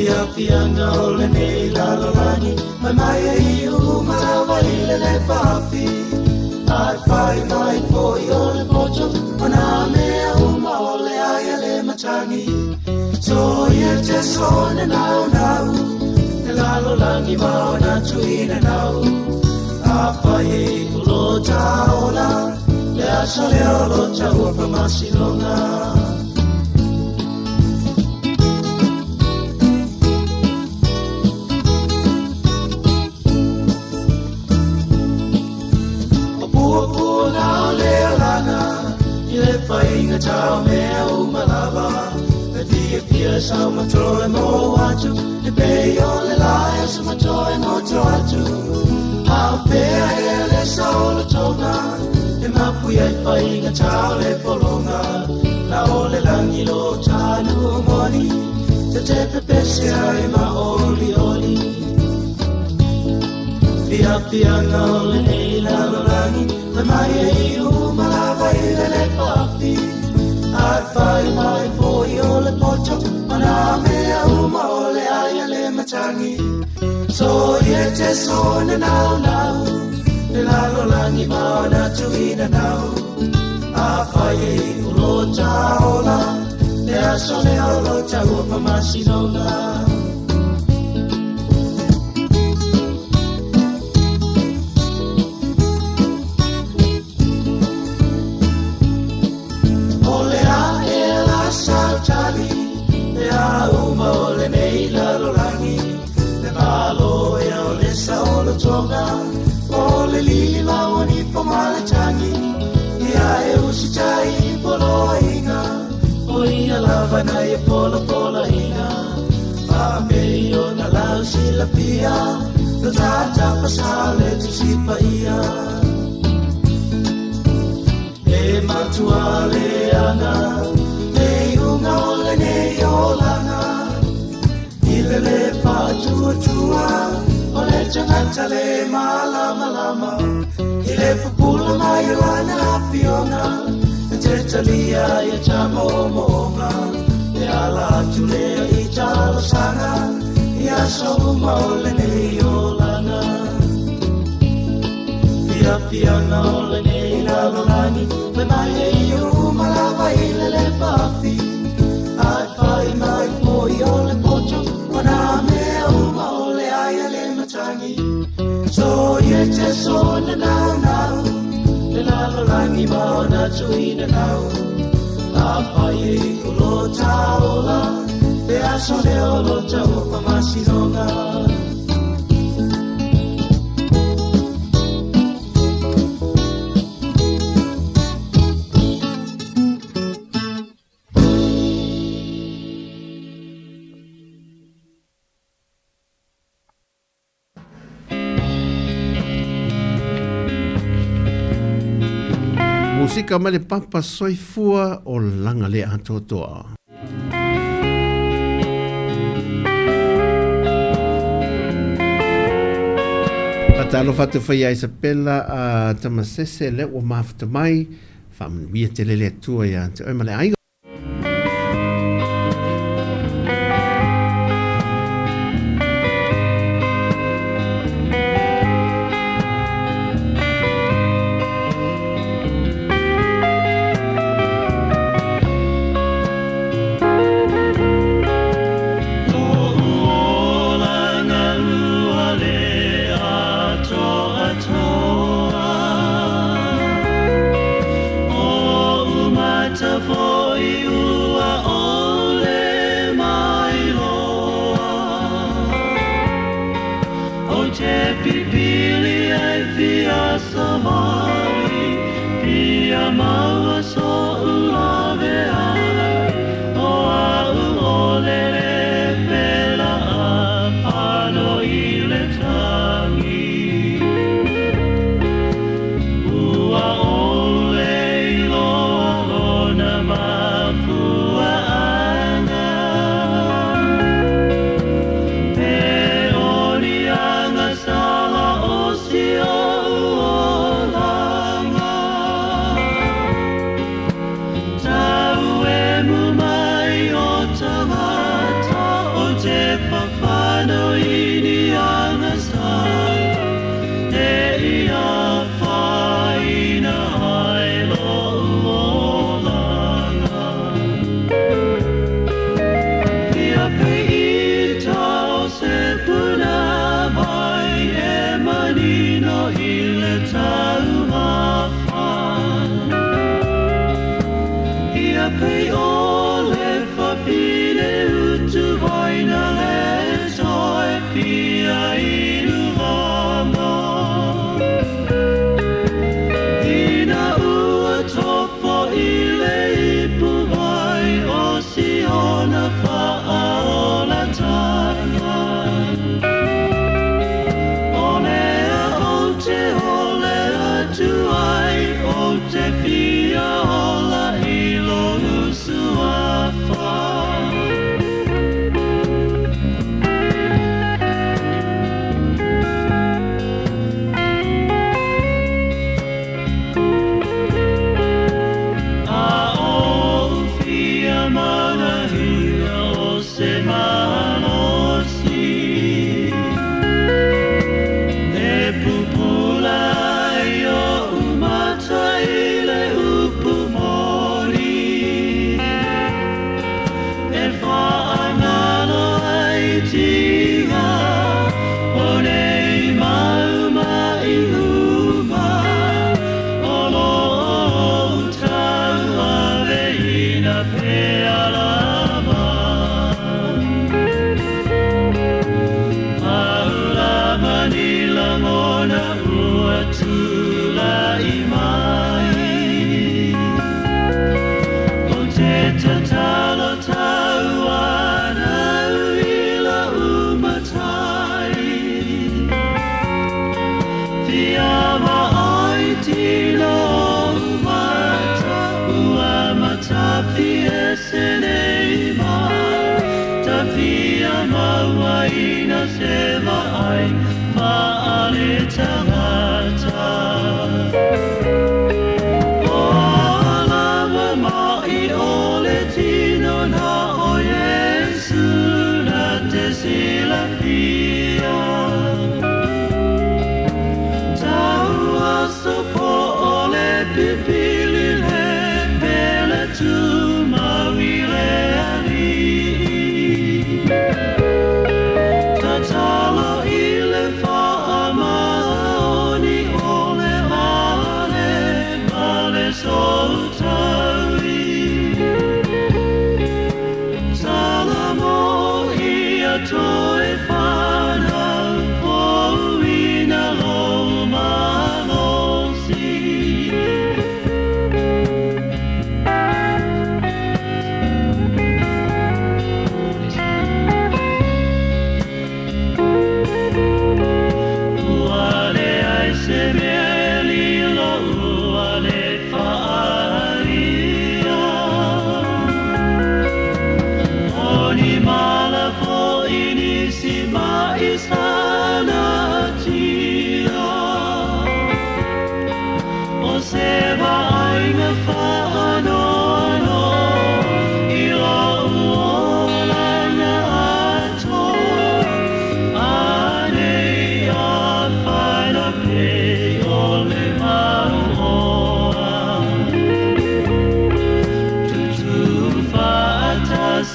Fiafiaga o lenei lalolagi mai mai e i uma lava i le lepafi. Ae fai mai foi o le poto o nā mea uma o le ai a le matagi. Soia te sone nau nau, le lalolagi ma ona tuina nau. Afai e i lo taola, le aso lea o lo taua whamasinoga. O puapuaga o le alaga, i le faiga tao mea uma lava. E fiafia sau ma toe mo atu, e pei o le lae o sa matoe mo to atu. A o fea ea le saolotoga, e mapu ai faiga tao le pologa. La o le lagi lo tanu moni, te te pepese ai ma oli oli. Fiafiaga o lenei lalolagi, fai mai e i uma lava i le lepafi. Ae fai mai foi o le poto, ma nā mea uma o le ai a le matagi. Soia te sone nau nau, le lalolagi ma ona tuina nau. Afai e i lo taola, le aso lea o lo taua whamasinoga. O le a e la sautali, le a uma o lenei lalolagi, le malo ea o le saolotoga, o le lili maoni fo ma le tagi, ia e usitai i poloaiga, o ia lava na ia polapolaiga. Faapei ona lau silafia, lo tata pasa le tusi paia. E matua leaga, le iuga o lenei olaga, i le le faatuatua, o le tagata le malamalama, i le pupula mai o lana afioga, e te talia ia tamoomooga, e ala atu lea i talosaga, i aso uma o lenei olaga. Fiafiaga o lenei lalolagi, fai mai e i uma lava i le lepafi. Ae fai mai foi o le poto, o nā mea uma o le ai a le matagi. Soia te sone nau nau, le lalolagi ma ona tuina nau. Afai e i lo taola, le aso lea o lo taua whamasinoga. Musika mai le papa soifua o laga le atoatoa. Faatalofa atu foi ia Isabella a Tamasese lea ua mafuta mai. Faamanuia tele le Atua ia te oe ma le aiga.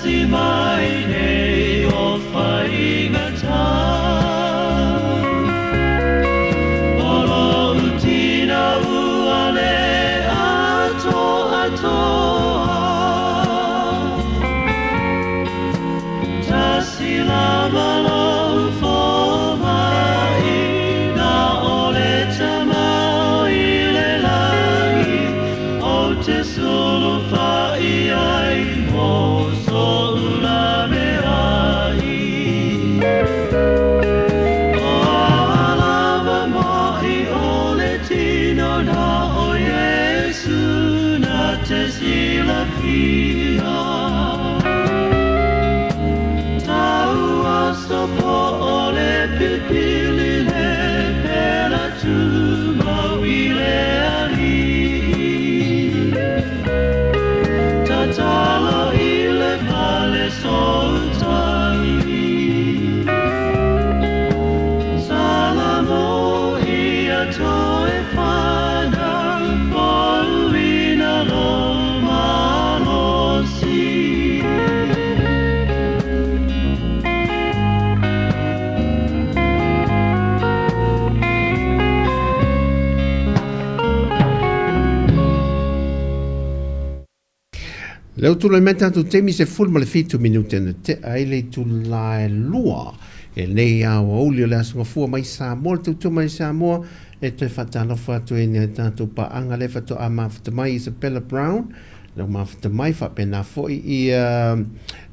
tasi mai nei o faigata. O lou tina ua le atoatoa, tasi lava lou fomai, na o le Tamao i le lagi, ou te sulufai ai mo so'u laveai. O a lava ma'i o le tino na o Iesu na te silafia. Tau aso po o le pilipili le pela tumau i le Alii. Tatalo i le fale soltai. Salamo ia toe fanau, fouina lo malosi. Lea ua tulai mai tatou taimi 17 minute na tea ai le itula e 2 e lenei aoauli o le Aso Gafua mai Samoa, le tautua mai Samoa e toe faatalofa atu ai nai tatou paaga lea faatoa mafuta mai Isabella Brown lea ua mafuta mai faapena foi ia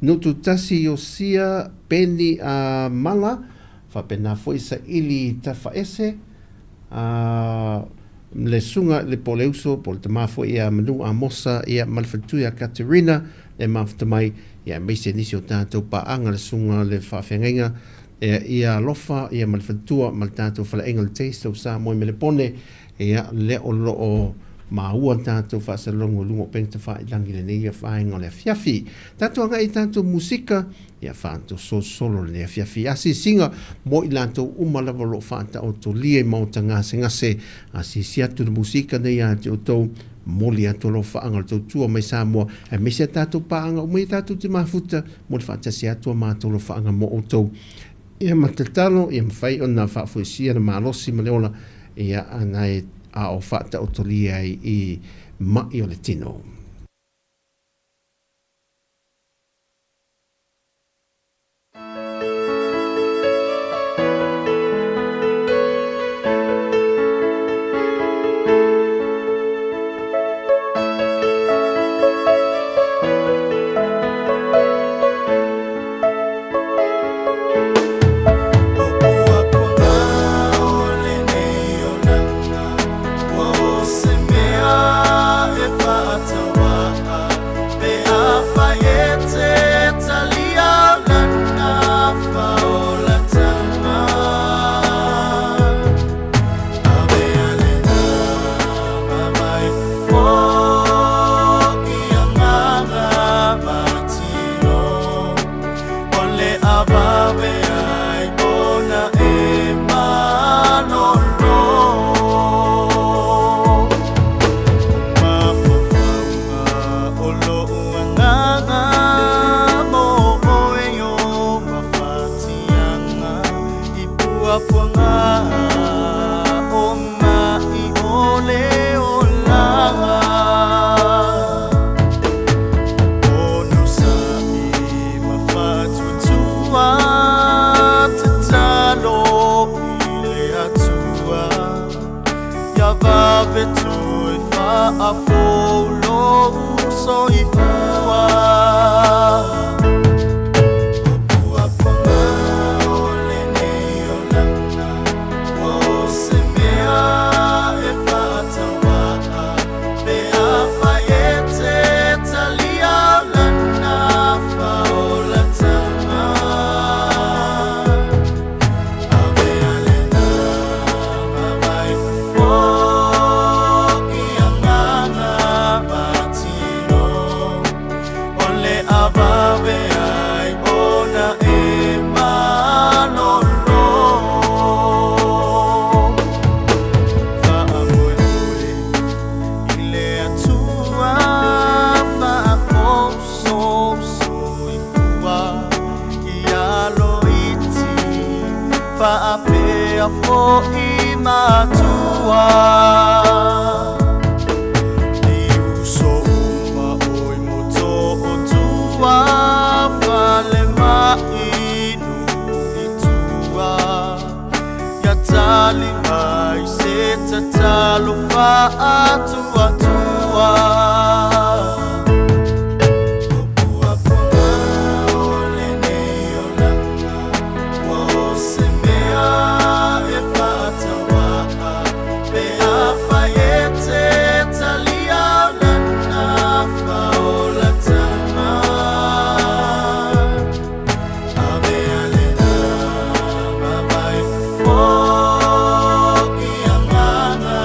Nutu Tasi Iosia Peni a Mala faapena foi Saili Tafaese a le susuga i le po o le uso po o le tama foi ia Manu Amosa ia ma le faletua ia Katerina e mafuta mai ia aemaise nisi o tatou paaga le susuga le faafeagaiga ia, ia Alofa ia ma le faletua ma le tatou faleaiga le Taste of Samoa i Melepone ia lea o lo o maua tatou faasalogo i luga o upega tafailagi i lenei vaega o le afiafi. Tatou agai i tatou musika Ia faatosolosolo lenei afiafi asiasiga mo i latou uma lava o lo o faataotolia i maota gasegase. Asiasi atu le musika nei ia te outou, momoli atu alofaaga o le tautua mai Samoa, aemaise a tatou paaga uma ia tatou te mafuta mo le faatasi atu a matou alofaaga mo outou. Ia ma tatalo ia mafai ona faafoisia le malosi ma le ola ia ana e a o faataotolia ai i ma'i o le tino. faapea fo'i matua. I uso uma oi moto o tua, fale mai nuu i tua. Ia tali mai se tatalo faatuatua. O puapuaga o lenei olaga, ua o se mea e faatauaa, pe afai e te talia o lana faolatama. Avea lena ma vaifofo i agaga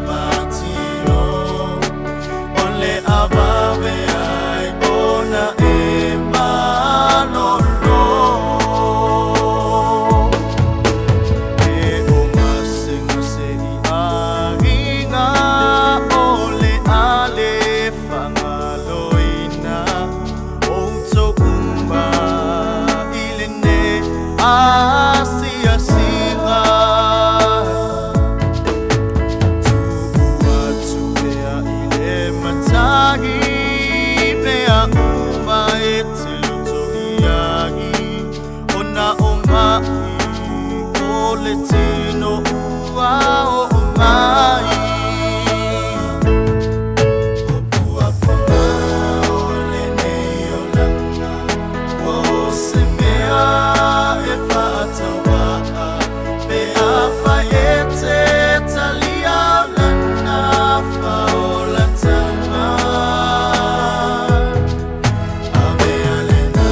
ma tino, o le avave ai ona e malolo. E o gasegase i aiga o le a le faagaloina outou uma i lenei asiasiga. Tu'u atu pea i le Matai mea uma e te loto i ai, ona o ma'i o le tino ua oo mai. O puapuaga o lenei olaga, ua o se mea e faatauaa, pe afai e te talia o lana faolatama. Avea lena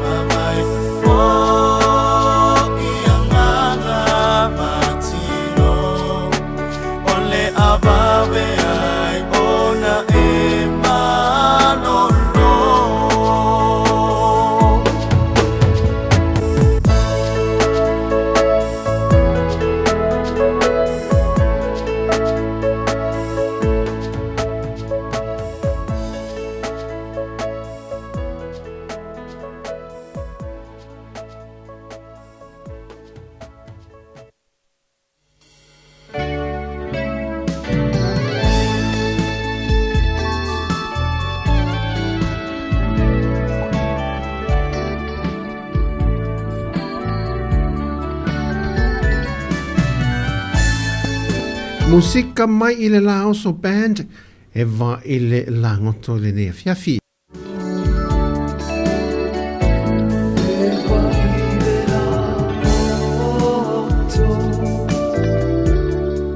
ma vaifofo i agaga ma tino, o le avave ai ona e malolo. Musika mai i le Laoso Band e va i le lagoto lenei afiafi.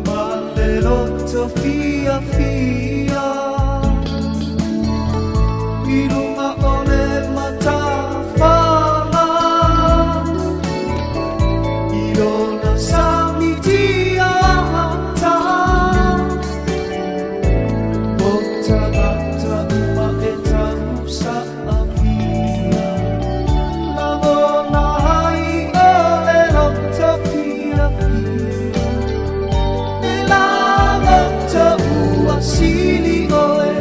Ma le loto fiafia i luga o le matafaga i lona samitiata o tagata uma e tausaafia lagona ai o le loto fiafia e lagoto ua sili oe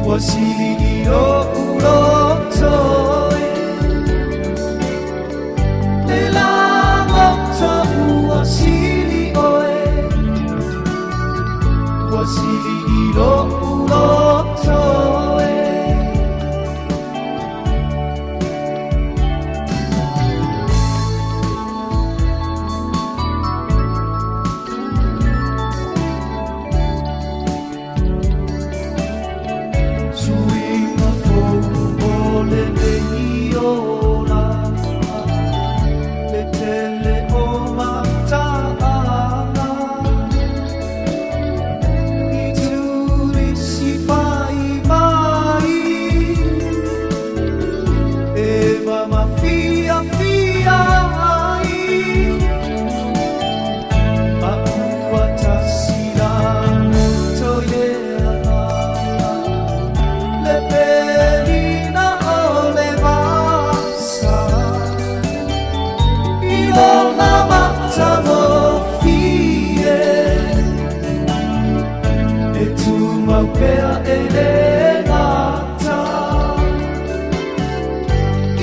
ua sili i lo'u loto e e lagoto ua sili oe ua sili i lo'u loto e. Suiga fou o lenei ola, le tele o mataaga i turisi fai mai e mamafiafia ai ma ua tasi lagoto i le agaga le pelina o le vasa i lona matagofie e tumau pea e le gata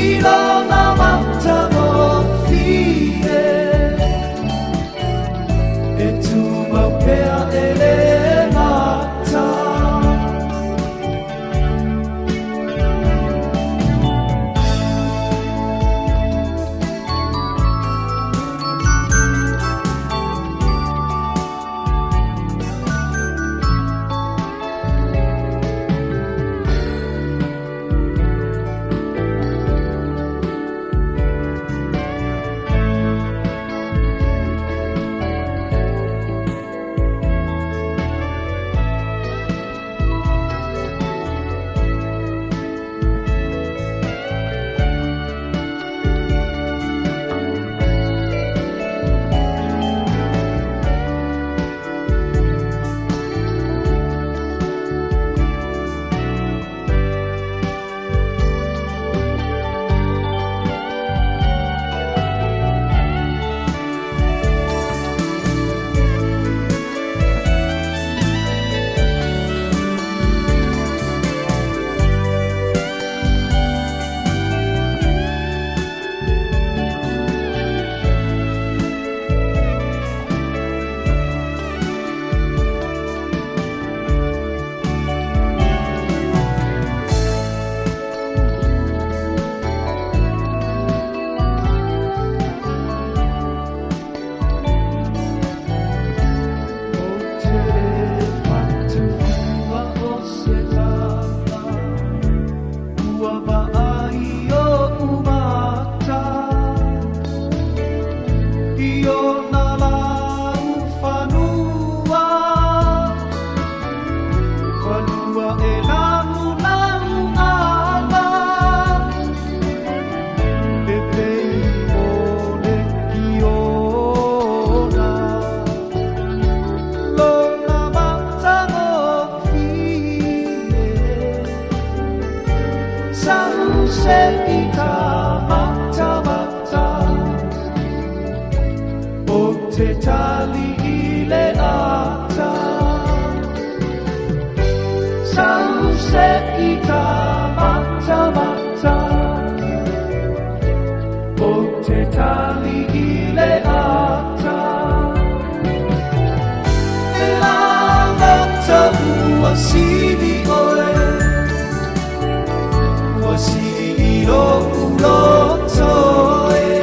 i lona matagofie. se i ta matamata O te tali i le ata Sau se i ta matamata O te tali i le ata E lalata ua sili oe Ua sili i lo'u loto e.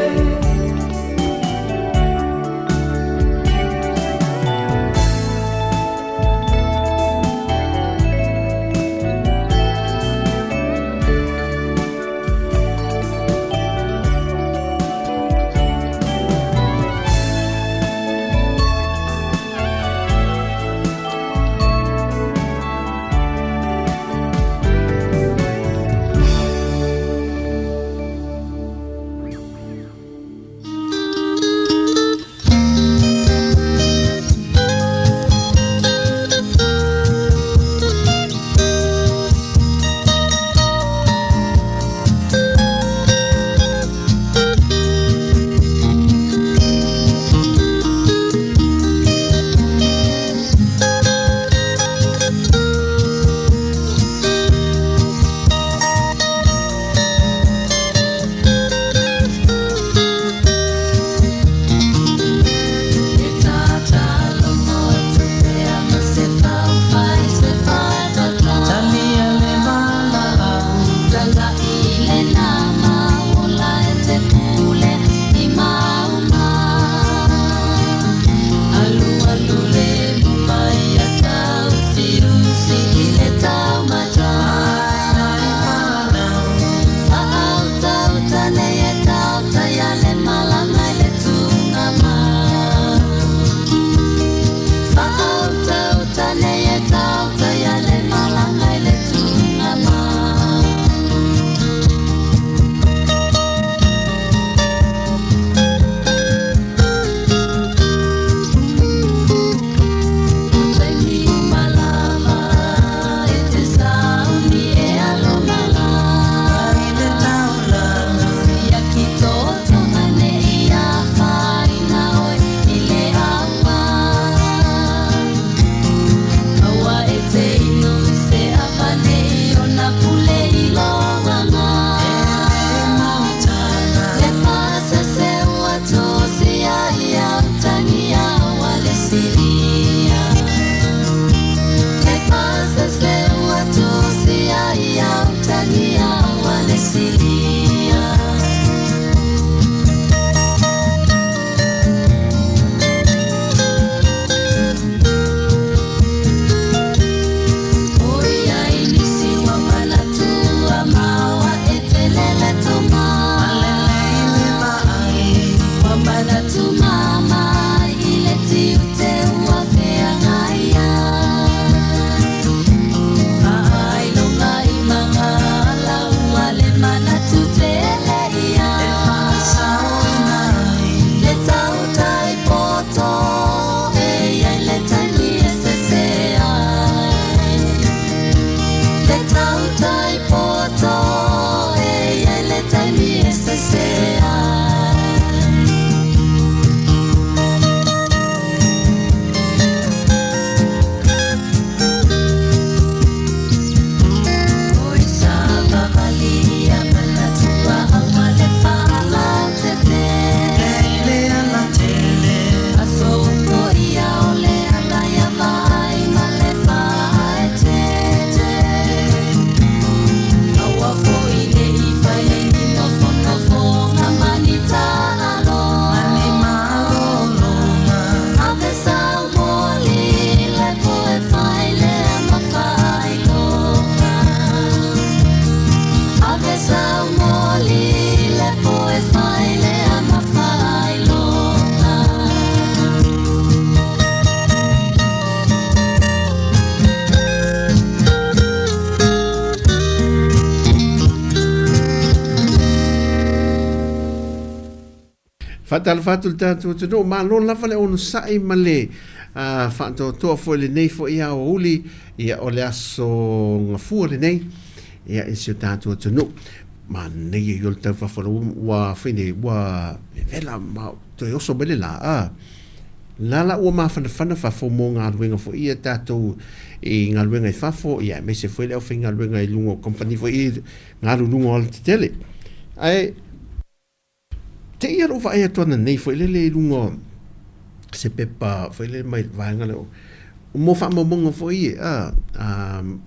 Faatalofa atu le tatou atunuu, malo lava le onosai ma le faatoatoa foi lenei foi aoauli, ia o le aso gafua lenei ia i si o tatou atunuu. Manaia ia o le tau fafo ua fai nei ua vevela ma toe oso mai le la a. La la ua mafanafana fafo mo galuega foi ia tatou i galuega i fafo ia aemaise foi le aufaigaluega i luga o kamupani foi i galuluga o alatetele. Ae te i lou vaai atu ananei foi lele i luga o se pepa foi lele mai le vaega lea mo faamaumauga foi ia a, a,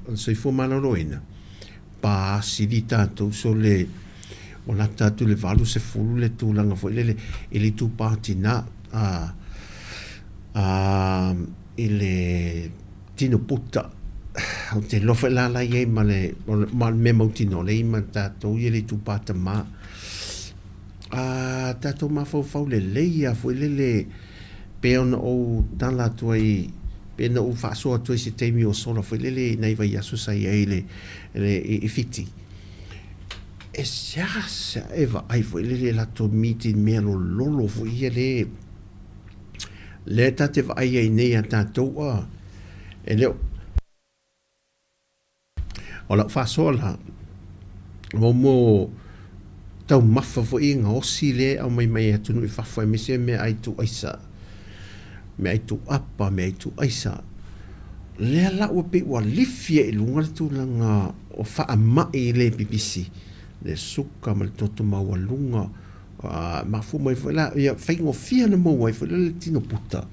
o le soifua maloloina pa sili tatou sole ua lata atu i le 80 le tulaga foi lele i le itupa tina a, a, i le tino puta. Ou te iloa foi la la i ai ma le, ma le mea mautinoa lea e i ai ma tatou ia le itupa tama. A tatou mafaufau lelei lava foi lele pei ona ou tala atu ai, pei ona ou faasoa atu ai i se taimi ua sola foi lele i nai vaiaso sa i ai i le, le, i Fiti. E seasea e vaai foi lele i latou meeting mea lololo foi ia le lea ta te vaai ai nei a tatou a e le o O lau faasoa la, o mo taumafa foi e gaosi lea e aumai mai atunuu i fafo aemaise meaai tuuaisa, meaai tuuapa, meaai tuuaisa. Lea la ua pei ua lifi ai i luga le tulaga o faamai le pipisi, le suka ma le toto maualuga, mafua mai foi la, ia faigofie ona maua ai foi la le tino puta.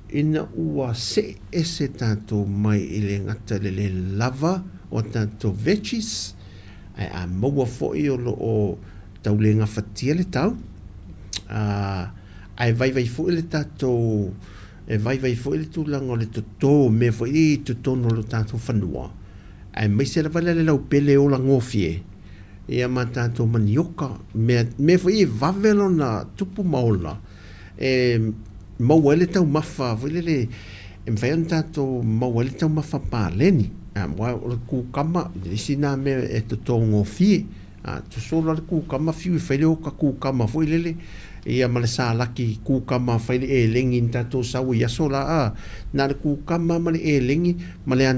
Ina ua see ese tatou mai i le gata i le le lava o a tatou veggies, ae a maua foi o lo o tau le gafatia le tau, a, ae vaivai foi le tatou, e vaivai foi le tulaga o le toto o mea foi ia i totonu o lo tatou fanua, aemaise lava le laupele e ola gofie, ia ma tatou manioka, mea, mea foi ia e vave lona tupu ma ola, e maua ai le taumafa foi lele e mafai ona tatou maua ai le taumafa paleni. Aua o le kukama, le isi lena mea e totogofie. A toso loa le kukama, fiu e fai le oka kukama foi lele, ia ma le salaki kukama fai le elegi na tatou sau ai i aso la, a, na o le kukama ma le elegi ma le.